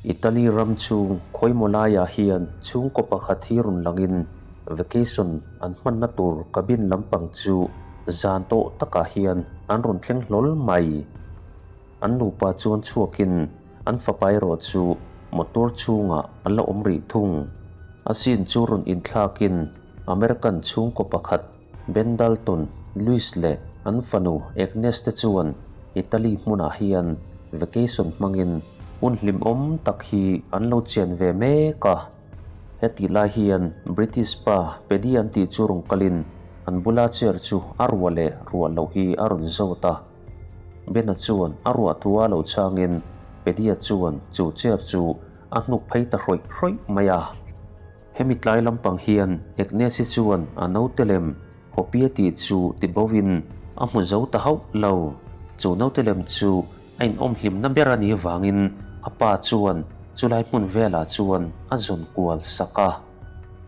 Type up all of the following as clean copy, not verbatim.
Italy ram chhung khawimaw laiah hian chhungkaw pakhat hi rawn langin vacation an hmanna tur cabin lampang chu zan tawh takah hian an rawn thleng hlawl mai. An nupa chuan chhuakin an fapa erawh chu motor chhungah an la awm rih thung. A scene chu rawn inthlakin American chhungkaw pakhat Ben Dalton, Louis leh an fanu Agnes te chuan Italy hmunah hian vacation hmangin hun hlimawm tak hi an lo chen ve mek a. Hetih lai hian British pa Paddy an tih chu rawn kalin an bula chair chu a ruah leh ruah loh hi a rawn zawt a. Bena chuan a ruah thu a lo changin Paddy-a chuan chu chair chu a hnuk phei ta hrawih hrawih mai a. Hemi tlai lampang hian Agnes-i chuan a naute lem Hopi a tih chu ti bovin a hmu zo ta hauh lo. Chu naute lem chu a inawm hlimna ber a nih vangin a pa chuan chulai hmun velah chuan a zawn kual sak a.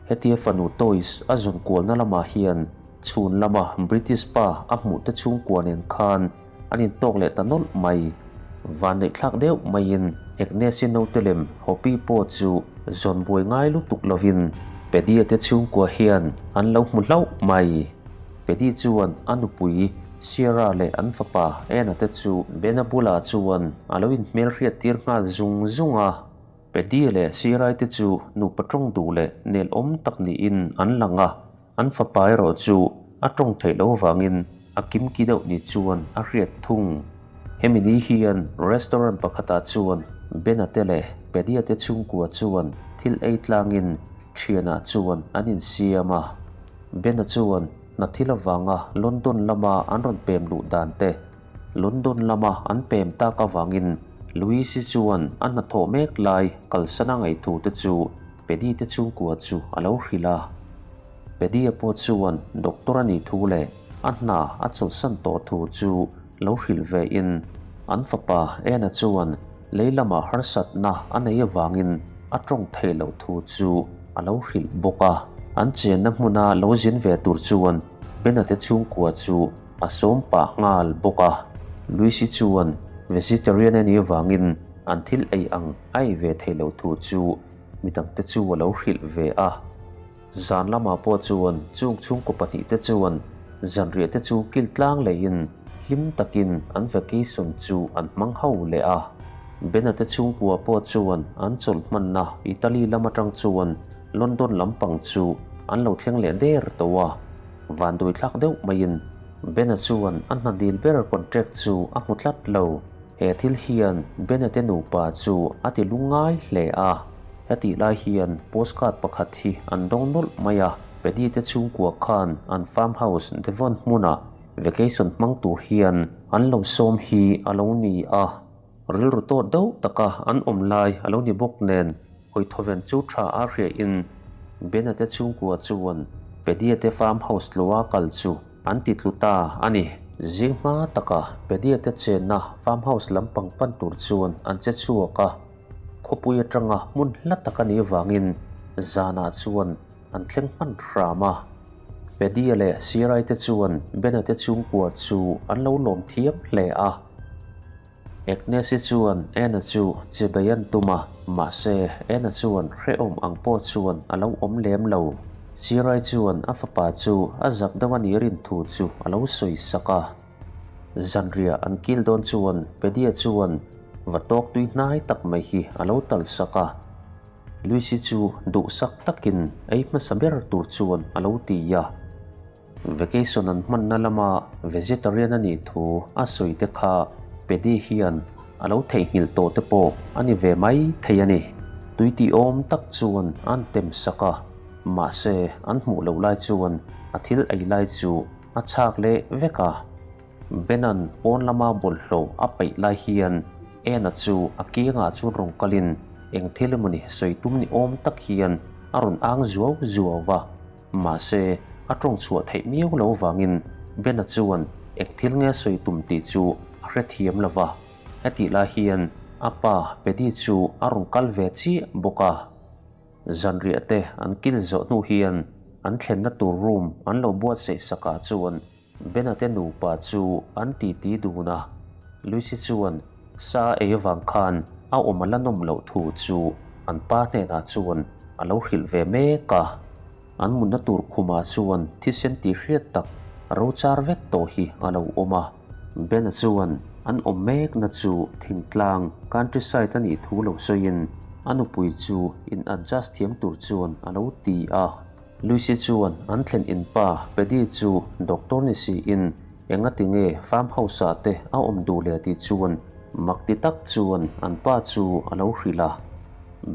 Hetia fanu toys a zawn kualna lamah hian chhun lama British pa a hmuh te chhungkua nen khan an intawk leh ta nawlh mai. Vanneihthlak deuh maiin Agnes-i naute lem Hopi pawh chu zawn buai ngai lutuk lovin Paddy-a te chhungkua hian an lo hmu hlauh mai. Paddy chuan a nupui Sierra leh an fapa Anna te chu Bena bulah chuan a lo inhmelhriat tir nghal zung zung a. Paddy leh Sierra-i te chu nupa tawng duh leh nelawm tak niin an lang a. An fapa erawh chu a tawng theih loh avangin a kimki deuh ni chuan a hriat thung. Hemi ni hian restaurant pakhatah chuan Bena te leh Paddy-a te chhungkua chuan thil ei tlangin thianah chuan an insiam a. Bena chuan hna thil avanga London lama an rawn pem luh dan te, London lama an pem tak avangin Louise-i chuan a hnathawh mek lai kalsan a ngaihthu te chu Paddy te chhungkua chu a lo hrilh a. Paddy-a pawh chuan doctor a nih thu leh a hna a chawlhsan tawh thu chu lo hrilh ve in an fapa Anna chuan lei lama harsatna a nei avangin a tawng theih loh thu chu a lo hrilh bawk a. An chenna hmuna lo zin ve tur chuan Bena te chhungkua chu a sawm pah nghal bawk a. Lucy chuan vegetarian a nih avangin an thil ei ang a ei ve theih loh thu chu midangte chu a lo hrilh ve a. Zan lamah pawh chuan chung chhungkaw pahnihte chuan zanriah te chu kil tlang leiin hlim takin an vacation chu an hmang ho leh a. Bena te chhungkua pawh chuan an chawlh hmanna Italy lam atang chuan London lampang chu an lo thleng leh der tawh a. Vanduaithlak deuh maiin Bena chuan a hna dil ber contract chu a hmu tlat lo. He thil hian Bena te nupa chu a ti lungngai hle a. Hetih lai hian postcard pakhat hi an dawng nawlh mai a, Paddy te chhungkua khan an farm house Devon hmunah vacation hmang tur hian an lo sawm hi a lo ni a. Rilru tawt deuh taka an awm lai a lo ni bawk nen hawithawven chu tha a hriain Bena te chhungkua chuan Paddy te farm house tluah kal chu An ti tlu ta a ni. Zing hma taka Paddy-a te chenna farm house lampang pan tur chuan an che chhuak a. Khawpui atanga hmun hla tak a nih vangin zanah chuan an thleng hman hram a. Paddy-a leh Sirai te chuan Bena te chhungkua chu an lo lawm thiam hle a. Agnes-i chuan Anna chu chibei an tum a, mahse Anna chuan hrehawm ang pawh chuan a lo awm lem lo. Chirai chuan a fapa chu a zak deuh a nih rin thu chu a lo sawi sak a. Zanriah an kil dawn chuan Paddy-a chuan va tawk tui hnai tak mai hi a lo tal sak a. Lucy chu duhsak takin ei hmasa ber tur chuan a lo ti a. Vacation an hmanna lama vegetarian a nih thu a sawi te kha Paddy hian a lo theihnghilh tawh te pawh a ni ve mai thei a ni. Tui tih awm tak chuan an tem sak a, mahse an hmuh loh lai chuan a thil ei lai chu a chhak leh vek a. Benan pawn lama bawlhhlawh a peih lai hian Ena chu a kiangah chuan rawn kalin eng thil emawni sawi tum ni awm tak hian a rawn ang zuau zuau va. Mahse, a tawng chhuah theih miau lo vangin Bena chuan eng thil nge sawi tum tih chu a hrethiam lo va. Hetih lai hian a pa Paddy chu a rawn kal ve chiah bawk a. Zanriah te an kil zawh hnu hian an thlenna tur room an lo buatsaih sakah chuan Bena te nupa chu an titi dun a. Lucy chuan sa ei avang khan a awm a la nawm loh thu chu an pa hnenah chuan a lo hrilh ve mek a. An mutna tur khumah chuan thisen tih hriat tak ro char vek tawh hi a lo awm a. Ben-a chuan an awm mekna chu thingtlang, countryside, a nih thu lo sawiin a nupui chu in adjust thiam tur chuan a lo ti a. Lucy chuan an thlen in pa Paddy chu doctor ni siin engati nge farm house ah te a awm duh leh tih chuan mak ti tak chuan an pa chu a lo hrilh a.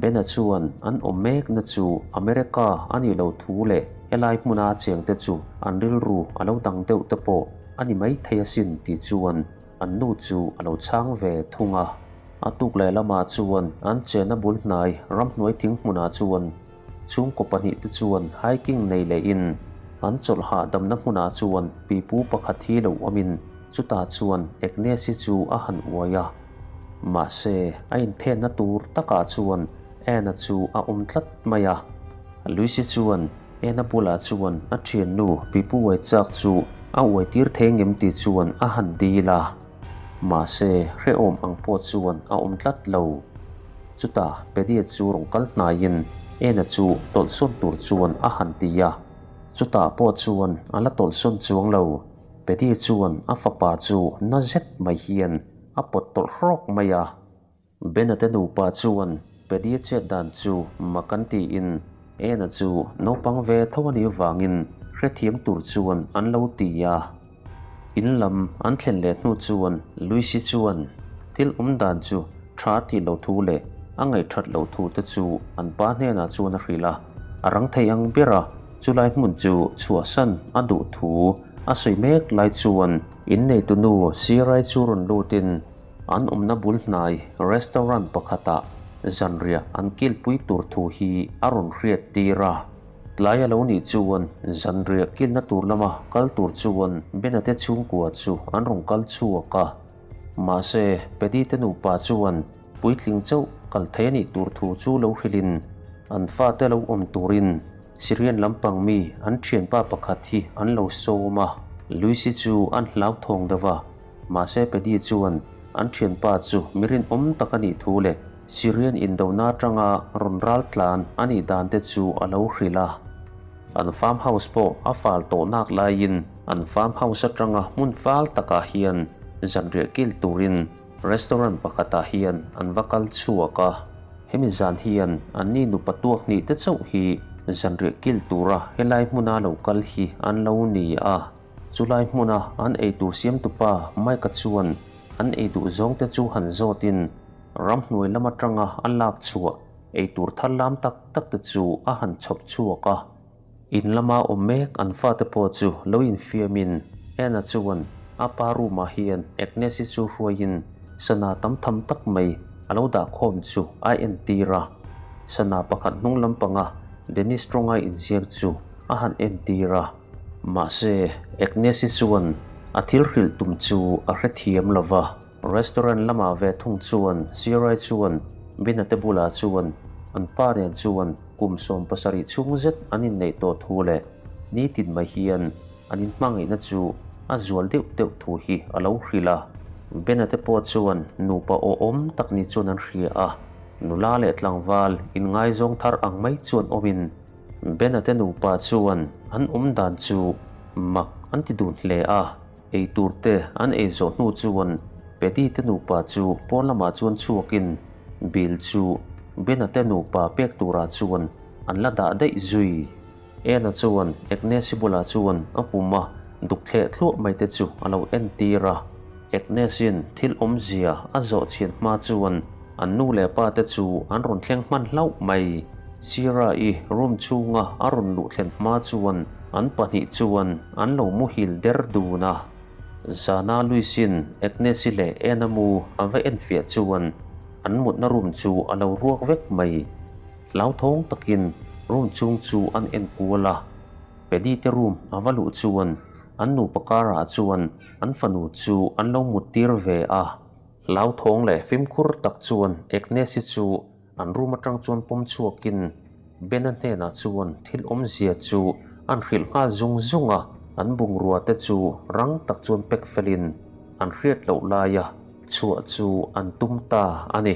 Ben-a chuan an awm mekna chu America a nih loh thu leh helai hmuna cheng te chu an rilru a lo dang deuh te pawh a ni maithei asin tih chuan an nu chu a lo chhang ve thung a. A tuk leh lamah chuan an chenna bul hnai ramhnuai thing hmunah chuan Chhungkaw pahnihte chuan hiking nei lehin an chawlh hahdamna hmunah chuan pipu pakhat hi lo awmin chutah chuan Agnes-i chu a han uai a. Mahse, a inthenna tur takah chuan Anna chu a awm tlat mai a. Lucy chuan Anna bulah chuan a thiannu pipu uai chak chu a uai tir thei ngem tih chuan a han dil a. Mahse, hrehawm ang pawh chuan a awm tlat lo. Chutah Paddy-a chu rawn kal hnaiin Ena chu tawlhsawn tur chuan a han ti a. Chutah pawh chuan a la tawlhsawn chuang lo. Paddy chuan a fapa chu na zet mai hian a pawt tawlh hrawk mai a. Bena te nupa chuan Paddy-a chet dan chu mak an tiin Ena chu naupang ve tho a nih vangin hrethiam tur chuan an lo ti a. In lam an thlen leh hnu chuan Lucy chuan thil awm dan chu tha tih loh thu leh a ngaihthat loh thu te chu an pa hnenah chuan a hrilh a, a rang thei ang ber a, chulai hmun chu chhuahsan a duh thu a sawi mek lai chuan inneitunu Sirai chu rawn lutin an awmna bul hnai restaurant pakhatah zanriah an kilpui tur thu hi a rawn hriat tir a. Tlai a lo nih chuan zanriah kilna tur lama kal tur chuan Bena te chhungkua chu an rawn kal chhuak a. Mahse, Paddy te nupa chuan puitling chauh kal thei a nih tur thu chu lo hrilhin an fate lo awm turin Syrian lampang mi an thianpa pakhat hi an lo sawm a. Lucy chu an hlauthawng deuh a, mahse Paddy chuan an thianpa chu mi rinawm tak a nih thu leh Syrian indona atanga rawn ral tlan a nih dan te chu a lo hrilh a. An farm house pawh a fal tawh nak laiin an farm house atanga hmun fal takah hian zanriah kil turin restaurant pakhatah hian an va kal chhuak a. Hemi zan hian anni nupa tuak hnih te chauh hi zanriah kil tura helai hmuna lo kal hi an lo ni a. Chulai hmuna an eitur siamtupa Mike-a chuan an ei duh zawngte chu han zawtin Ramhnuai lam atanga a lak chhuah eitur thar lam tak tak te chu a han chhawp chhuak a. In lama awm mek an fate pawh chu lo infiamin Anna chuan a pa room ah hian Agnes-i chu hruaiin sana tam tham tak mai a lo dah khawm chu a entir a. Sana pakhat hnung lampanga Dennis Tronga inziak chu a han entir a. Mahse, Agnes-i chuan a thil hrilh tum chu a hrethiam lo va. Restaurant lamah ve thung chuan Sirai chuan Bina te bulah chuan an pa nen chuan kum 70 chhung zet an inneih tawh thu leh nitin mai hian an inhmangaihna chu a zual deuh deuh thu hi a lo hrilh a. Bena te pawh chuan nupa awhawm tak ni chuan an hria a, nula leh tlangval inngaizawng thar ang mai chuan awmin Bena te nupa chuan an awm dan chu mak an ti dun hle a. Ei tur te an ei zawh hnu chuan Paddy te nupa chu pawn lamah chuan chhuakin bill chu Bena te nupa pek turah chuan an la dah daih zui. Ena chuan Agnes-i bulah chuan a pum a duk thleh thluah mai te chu a lo entir a. Agnes-in thil awmzia a zawh chhian hma chuan an nu leh pa te chu an rawn thleng hman hlauh mai. Sierra-i room chhunga a rawn luh thlen hma chuan An pahnih chuan an lo muhil der dun a. Zana Luisin Agnes-i leh Anna mu a va enfiah chuan an mutna room chu a lo ruak vek mai. Hlauthawng takin room chhung chu an en kual a. Paddy te room a va luh chuan an nupa karah chuan an fanu chu an lo muttir ve a. Hlauthawng leh fimkhur tak chuan Agnes-i chu An room atang chuan pawm chhuakin Ben-a hnenah chuan thil awmzia chu an hrilh nghal zung zung a, an bungrua te chu rang tak chuan pack felin an hriat loh laia chhuah chu an tum ta a ni.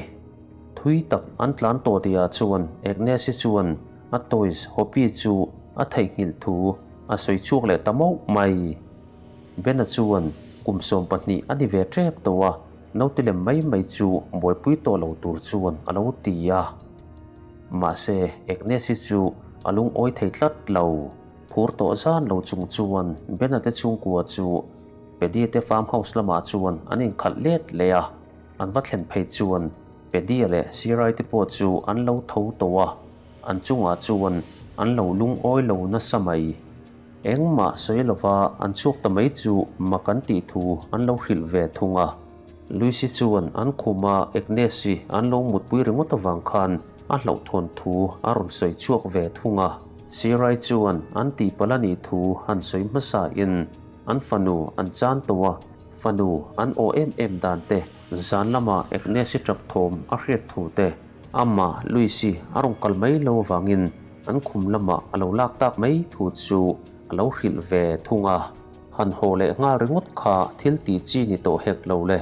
Thui tak an tlan tawh tihah chuan Agnes-i chuan a toys Hoppy chu a theihnghilh thu a sawi chhuak leh ta mauh mai. Ben-a chuan kum 12 a ni ve tep tawh a, naute lem mai mai chu buaipui tawh lo tur chuan a lo ti a. Mahse, Agnes-i chu a lungawi thei tlat lo. Phur tawh zan lo chung chuan Ben-a te chhungkua chu Paddy te farm house lamah chuan an inkhalh let leh a. An va thlen phei chuan Paddy-a leh Sirai te pawh chu an lo tho tawh a, an chungah chuan an lo lungawi lo nasa mai. Engmah sawi lova an chhuak ta mai chu mak an tih thu an lo hrilh ve thung a. Lucy chuan an khuma Agnes-i an lo mutpui ringawt avang khan a hlauhthawn thu a rawn sawi chhuak ve thung a. Sirai chuan an tihpalh a nih thu han sawi hmasa in an fanu an chan tawh a, fanu an aw em em dan te, zan lama Agnes-i tap thawm a hriat thu te, amah Lucy a rawn kal mai lo avangin An khum lamah a lo lak tak mai thu chu a lo hrilh ve thung a. Han haw leh nghal ringawt kha thil tih chi ni tawh hek lo le.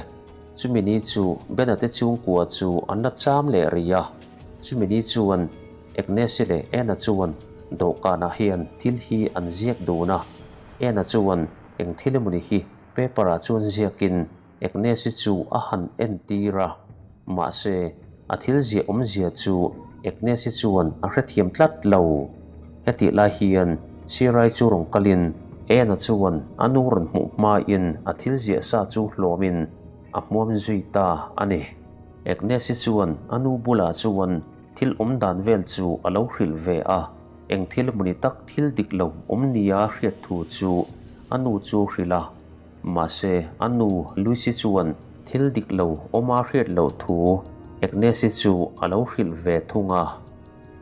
Chumi ni chu Bena te chhungkua chu an la cham leh rih a. Chumi ni chuan Agnes-i leh Anna chuan dawhkanah hian thil hi an ziak dun a. Anna chuan eng thil emawni hi paper-ah chuan ziakin Agnes-i chu a han entir a, mahse, a thil ziah awmzia chu Agnes-i chuan a hrethiam tlat lo. Hetih lai hian Sirai chu rawn kalin Anna chuan a nu rawn hmuh hmain a thil ziah sa chu hlawmin a hmuam zui ta a ni. Agnes-i chuan a nu bulah chuan thil awm dan vel chu a lo hrilh ve a, eng thil mawni tak thil dik lo awm nia hriat thu chu a nu chu hrilh a. Mahse, a nu Lucy chuan thil dik lo awm a hriat loh thu Agnes-i chu a lo hrilh ve thung a.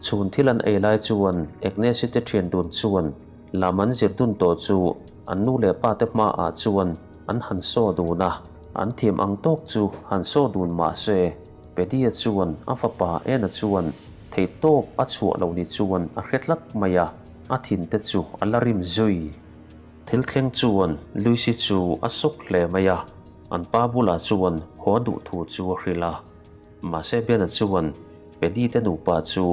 Chhun thil an ei lai chuan Agnes-i te thian dun chuan lam an zir dun tawh chu an nu leh pa te hmaah chuan an han saw dun a. An thiam ang tawk chu han saw dun mah se, Paddy-a chuan a fapa Anna chuan theihtawp a chhuah lo ni chuan a hre tlat mai a, a thin te chu a la rim zui. Thil thleng chuan Lucy chu a sawk hle mai a, an pa bulah chuan haw duh thu chu a hrilh a. Mahse Bena chuan Paddy te nupa chu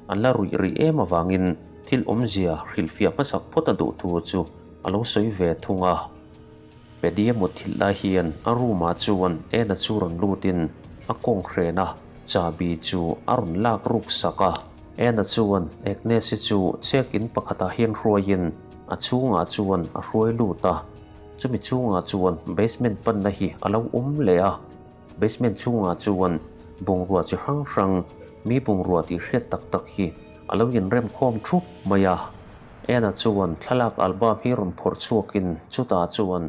an la ruih rih em avangin thil awmzia hrilhfiah hmasak phawt a duh thu chu a lo sawi ve thung a. Paddy a mut thilh lai hian a room ah chuan Ena chu rawn lutin a kawng hren a, chahbi chu a rawn lak ruk sak a. Ena chuan Agnes-i chu check in pakhatah hian hruaiin A chhungah chuan a hruai lut a, chumi chhungah chuan basement panna hi a lo awm leh a, basement chhungah chuan bungrua chi hrang hrang, mi bungrua tih hriat tak tak hi a lo inrem khawm thup mai a. Ena chuan thlalak album hi rawn phawrh chhuakin chutah chuan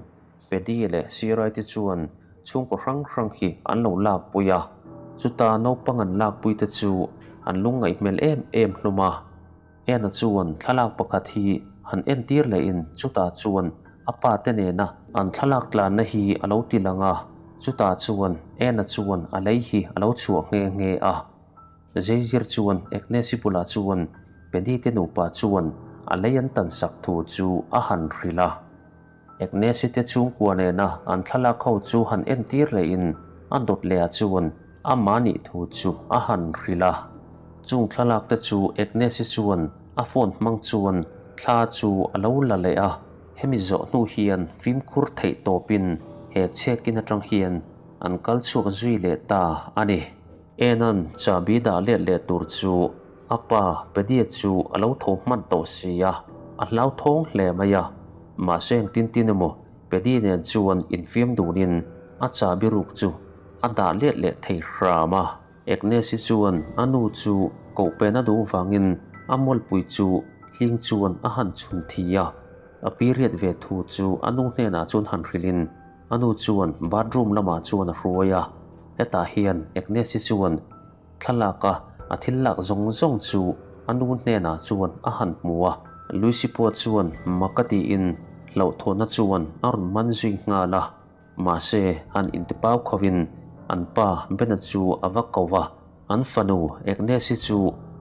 Paddy leh Sirai te chuan chhungkaw hrang hrang hi an lo lakpui a, chuta naupang an lakpui te chu an lungngaih hmel em em hlawm a. Ena chuan thlalak pakhat hi han entir lehin chutah chuan a pa te nena an thlalak tlanna hi a lo ti lang a, chutah chuan Ena chuan a lei hi a lo chhuah nghe nghe a. Zeizir chuan Agnes-i bulah chuan Paddy te nupa chuan a lei an tan sak thu chu a han hrilh a. Agnes-i te chhungkua nena an thlalak ho chu han entir lehin a dawt lehah chuan amah nih thu chu a han hrilh a. Chung thlalak te chu Agnes-i chuan a phone hmang chuan thla chu a lo la leh a, hemi zawh hnu hian fimkhur theih tawpin he check-in atang hian an kal chhuak zui leh ta a ni. Enan chahbi dah let leh tur chu A pa, Paddy chu a lo tho hman tawh si a, a hlauthawng hle mai a. Mahse engtin tin emaw Paddy nen chuan infiam dunin a chahbi ruk chu a dah let leh thei hram a. Agnes-i chuan a nu chu koh pen a duh vangin a mawlpui chu hling chuan a han chhun thi a. A period ve thu chu a nu hnenah chuan han hrilhin a nu chuan bathroom lamah chuan a hruai a. Hetah hian Agnes-i chuan Thlalak a, a thil lak zawng zawng chu a nu hnenah chuan a han hmu a. Lucy pawh chuan mak a tiin hlauhthawhna chuan a rawn man zui nghal a. Mahse, han intipau khovin an pa Bena chu a va ko va, an fanu Agnes-i chu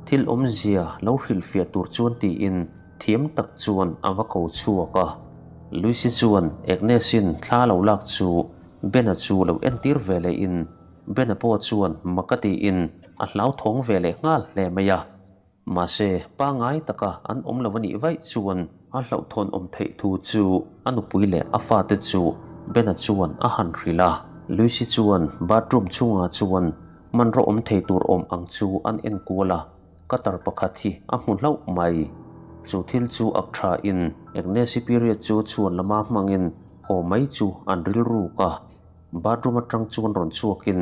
thil awmzia lo hrilhfiah tur chuan tiin thiam tak chuan a va ko chhuak a. Lucy chuan Agnes-in thla lo lak chu Bena chu lo entir ve lehin, Bena pawh chuan mak a tiin a hlauthawng ve leh nghal hle mai a. Mahse, pangngai taka an awm lo a nih vaih chuan a hlauhthawn awm theih thu chu a nupui leh a fate chu Bena chuan a han hrilh a. Lucy chuan bathroom chhungah chuan hmanraw awm thei tur awm ang chu an en kual a, cutter pakhat hi a hmu hlauh mai. Chu thil chu ak thain Agnes-i period chu chhuan lama hmangin haw mai chu an rilruk a. Bathroom atang chuan rawn chhuakin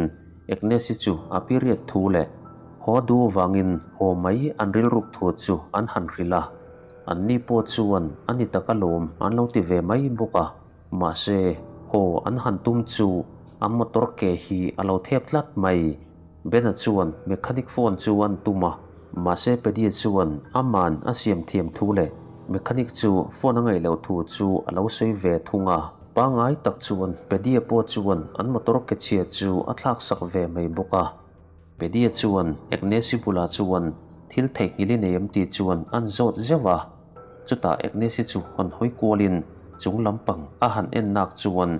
Agnes-i chu a period thu leh haw duh vangin haw mai an rilruk thu chu an han hrilh a. Anni pawh chuan a ni tak alawm an lo ti ve mai bawk a. Mahse, haw an han tum chu an motor ke hi a lo thep tlat mai. Bena chuan mechanic phone chu an tum a, mahse Paddy chuan aman a siam thiam thu leh mechanic chu phone a ngaih loh thu chu a lo sawi ve thung a. Pangngai tak chuan Paddy-a pawh chuan an motor ke chhia chu a thlak sak ve mai bawk a. Paddy-a chuan Agnes-i bulah chuan thil theihnghilh i nei em tih chuan an zawt zeuh a. Chutah Agnes-i chu hawn hawi kualin chung lampang a han en nak chuan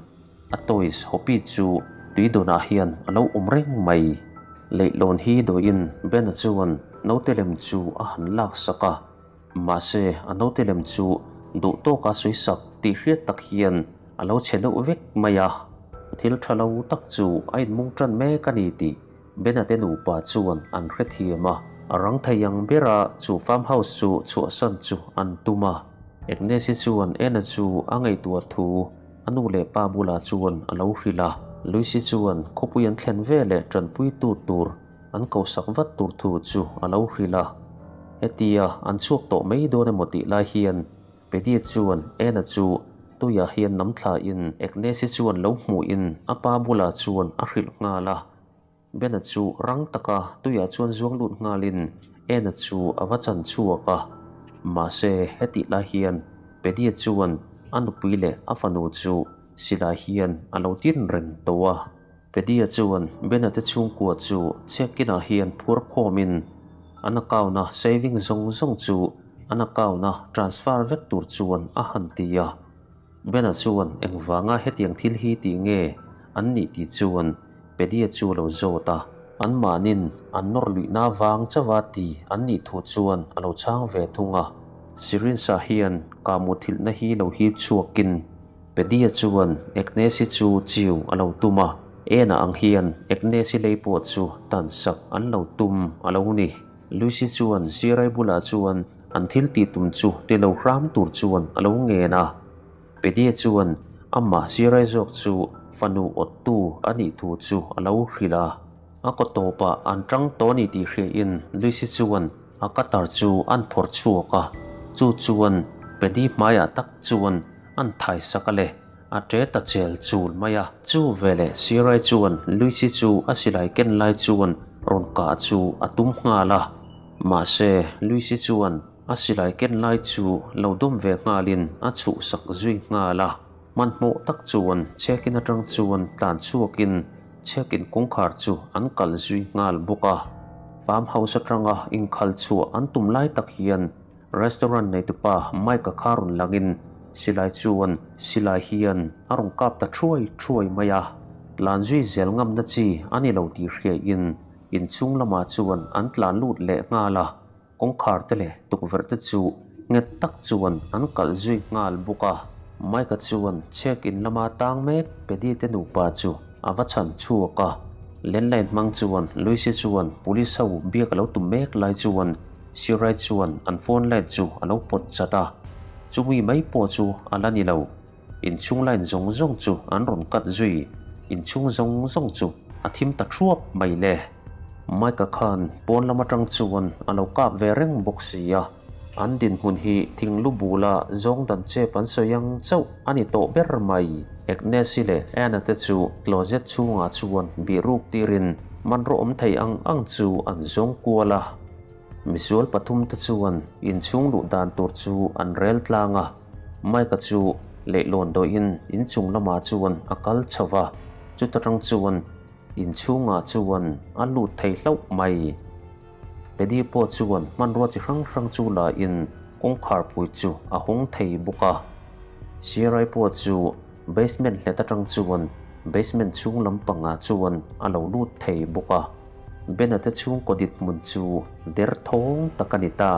a toys Hopi chu tui dawnah hian a lo awm reng mai. Leihlawn hi dawiin Ben-a chuan naute lem chu a han lak sak a. Mahse, a naute lem chu duh tawka sawi sak tih hriat tak hian a lo chhe deuh vek mai a. Thil tha lo tak chu a inmung tan mek a ni tih Bena te nupa chuan an hrethiam a. A rang thei ang bera chu farm house chu chhuahsan chu an tum a. Agnes-i chuan Anna chu a ngaihtuah thu a nu leh pa bulah chuan a lo hrilh a. Lucy chuan khawpui an thlen veleh tanpuitu tur an kosak vat tur thu chu a lo hrilh a. Hetia an chhuak tawh mai dawn emaw tih lai hian Paddy chuan Anna chu tuiah hian nam thlain Agnes-i chuan lo hmuhin a pa bulah chuan a hrilh nghal a. Bena chu rang taka tuiah chuan zuang lut nghalin Anna chu a va chan chhuak a. Mahse hetih lai hian Paddy chuan a nupui leh a fanu chu silai hian a lo tin reng tawh a. Paddy-a chuan Bena te chhungkua chu check-in-ah hian phuar khawmin an account-a saving zawng zawng chu an account-a transfer vek tur chuan a han ti a. Bena chuan engvanga hetiang thil hi tih nge an nih tih chuan Paddy-a chu a lo zawt a. Anmahnin an nawr luihna vang chauha ti an nih thu chuan a lo chhang ve thung a. Syringe-ah hian kahmuthilhna hi lo hip chhuakin Paddy-a chuan Agnes-i chu chiu a lo tum a, Ena ang hian Agnes-i lei pawh chu tan sak an lo tum a lo ni. Lucy chuan Sirai bulah chuan an thil tih tum chu ti lo hram tur chuan a lo ngen a. Paddy-a chuan amah Sirai zawk chu fanu awttu a nih thu chu a lo hrilh a. A kaw tawpah an tang tawh a ni tih hriain Lucy chuan a cutter chu an phawrh chhuak a, chu chuan Paddy hmaiah tak chuan an thai sak a le, a ṭe ta chel chul mai a. Chu veleh Sirai chuan Lucy chu a silai ken lai chuan rawn kah chu a tum nghal a. Mahse, Lucy chuan a silai ken lai chu lo dawm ve nghalin a chhuhsak zui nghal a. Hmanhmawh tak chuan check-in atang chuan tlan chhuakin check-in kawngkhar chu an kal zui nghal bawk a. Farm house atanga inkhal chhuah an tum lai tak hian Restaurant neitupa Mike-a kha rawn langin silai chuan silai hian a rawn kap ta thuai thuai mai a, tlan zui zel ngamna chi a ni lo tih hriain inchhung lamah chuan an tlan lut leh nghal a, kawngkhar te leh tukverh te chu nghet tak chuan an kalh zui nghal bawk a. Mike-a chuan check in lama tang mek Paddy te nupa chu a va chhan chhuak a, landline hmang chuan Lucy chuan police ho biak a lo tum mek lai chuan Sirai chuan an phone line chu a lo pawt chat a, chumi mai pawh chu a la ni lo. Inchhung line zawng zawng chu an rawn cut zui, inchhung zawng zawng chu a thim ta thuap mai le. Mike-a khan pawn lam atang chuan a lo kap ve reng bawk si a, an dinhmun hi thing lu bula zawng dan chep an sawi ang chauh a ni tawh ber mai. Agnes-i leh Anna te chu closet chhungah chuan bihruk tirin hmanraw awm thei ang ang chu an zawng kual a. Misual pathum te chuan inchhung luh dan tur chu an rel tlang a, Mike-a chu leihlawn dawihin inchung lamah chuan a kal chho va, chuta tang chuan inchhungah chuan a lut thei hlauh mai. Paddy pawh chuan hmanrua chi hrang hrang chu la in kawngkhar pui chu a hawng thei bawk a. Siarai pawh chu basement hlet atang chuan basement chhung lampangah chuan a lo lut thei bawk a. Bena te chhungkaw dinhmun chu derthawng tak a ni ta.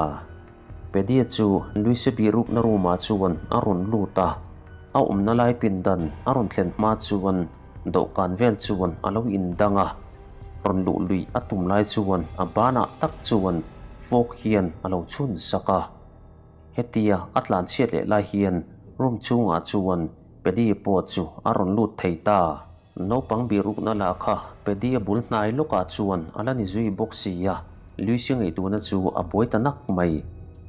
Pedia chu Luise bihrukna room ah chuan a rawn lut a, a awmna lai pindan a rawn thlen hma chuan dawhkan vel chuan a lo indang a, rawn luh luih a tum lai chuan a banah tak chuan fork hian a lo chhun sak a. Hetia a tlan chhiat leh lai hian room chhungah chuan Pedi pawh chu a rawn lut thei ta. Naupang bihrukna lah kha Pedi a bul hnai lawkah chuan a la ni zui bawk si a, Lucy ngaihtuahna chu a buai ta nak mai.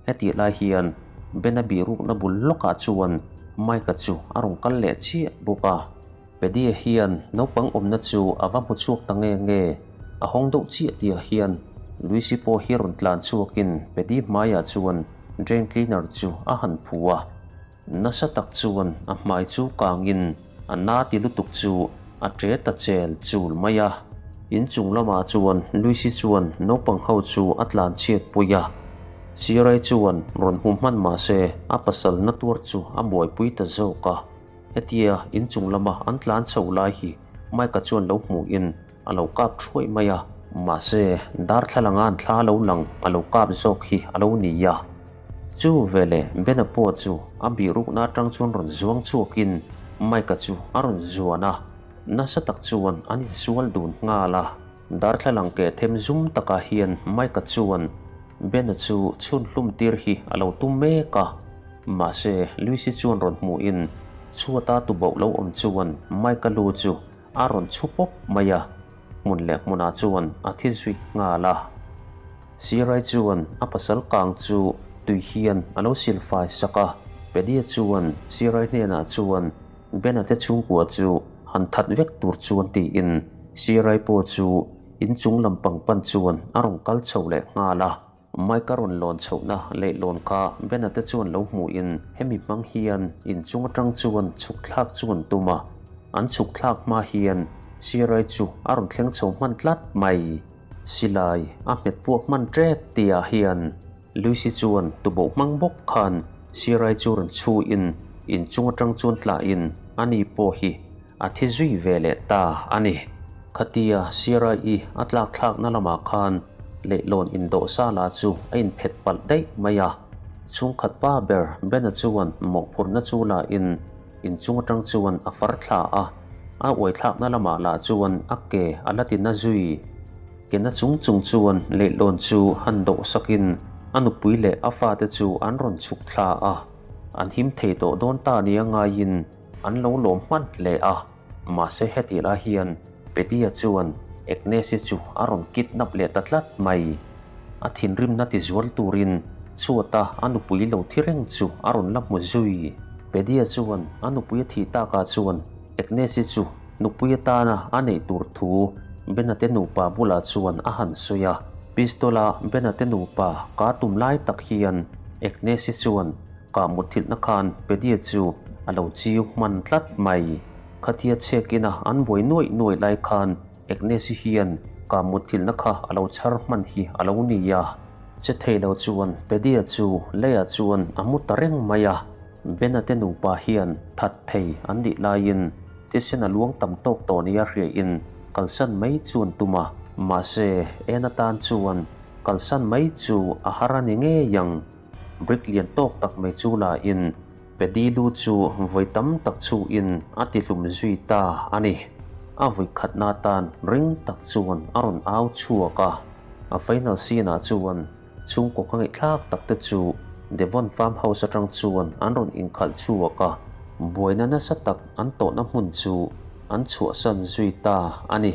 Hetih lai hian Ben-a bihrukna bul lawkah chuan Mike-a chu a rawn kal leh chiah bawk a. Pedi-a hian naupang awmna chu a va hmu chhuak ta nge nge, a hawng deuh chiah tihah hian Lucy pawh hi rawn tlan chhuakin Pedi hmaiah chuan drain cleaner chu a han phu a. Nasa tak chuan a hmai chu kangin a na ti lutuk chu a ṭe ta chel chul mai a. Inchung lamah chuan Lucy chuan naupang ho chu a tlan chhiat pui a. Sirai chuan rawn hmu hman mah se a pasal na tuar chu a buaipui ta zawk a. Hetia inchung lama an tlan chho lai hi Mike-a chuan lo hmuhin a lo kap thuai mai a. Mahse darthlalanga'n thla lo lang a lo kap zawk hi a lo ni a. Chu veleh Bena pawh chu a bihrukna atang chuan rawn zuang chhuakin Mike-a chu a rawn zuan a, nasa tak chuan an insual dun nghal a. Darthlalang keh them zum takah hian Mike-a chuan Bena chu chhun hlum tir hi a lo tum mek a, mahse Lucy chuan rawn hmuhin chhuata tubauh lo awm chuan Mike-a lu chu a rawn chhu pawp mai a, hmun leh hmunah chuan a thi zui nghal a. Sirai chuan a pasal kang chu tui hian a lo silfai sak a, Pedia chuan Sirai hnenah chuan Bena te chhungkua chu han that vek tur chuan tiin Sirai pawh chu inchung lampang pan chuan a rawn kal chho leh nghal a. Mike-a rawn lawn chhohna leihlawn kha Bena te chuan lo hmuhin hemi hmang hian inchung atang chuan chhuk thlak chu an tum a, an chhuk thlak hma hian Sirai chu a rawn thleng chho hman tlat mai. Silai a hmet puak hman tep tihah hian Lucy chuan tuboh hmang bawk khan Sirai chu rawn chhuin inchung atang chuan tlahin ani pawh hi a thi zui ve leh ta a ni. Khatia Sirai-i a tlak thlakna lamah khan leihlawn indawh sa lah chu a inphet palh daih mai a. Chhungkhat pa ber Bena chuan mawhphurhna chu lahin inchung atang chuan a far thla a, a uaithlakna lamah lah chuan a ke a la ti na zui. Ke na chung chung chuan leihlawn chu han dawh sakin a nupui leh a fate chu an rawn chhuk thla a, an him thei tawh dawn ta nia ngaiin An lo lawm hman hle a, mahse heti lai hian Pedia chuan Agnes-i chu a rawn kidnap leh ta tlat mai. A thinrimna ti zual turin chhuata a nupui lo thi reng chu a rawn la hmu zui. Pedia chuan a nupui a thih takah chuan Agnes-i chu nupui atana a neih tur thu Bena te nupa bulah chuan a han sawi a. Pistol-a Bena te nupa ka tum lai tak hian Agnes-i chuan Kah mutthilhna khan Pedia chu a lo chiu hman tlat mai. Khatia chhek ina an buai nuaih nuaih lai khan Agnes-i hian kah mutthilhna kha a lo chhar hman hi a lo ni a. Che thei lo chuan Pedia chu leiah chuan a mu ta reng mai a. Bena te nupa hian that thei an nih laiin thisen a luang tam tawk tawh nia hriain kalsan mai chuan tum a. Mahse, en atan chuan kalsan mai chu a har a ni ngei ang. Brick lian tawk tak mai chu la in Pedi lu chu vawi tam tak chu in a ti hlum zui ta a ni. A vawi khatna tan ring tak chuan a rawn au chhuak a. A final scene ah chuan chhungkaw ka ngaihthlak tak te chu Devon farm house atang chuan an rawn inkhalh chhuak a, buaina nasa tak an tawhna hmun chu an chhuahsan zui ta a ni.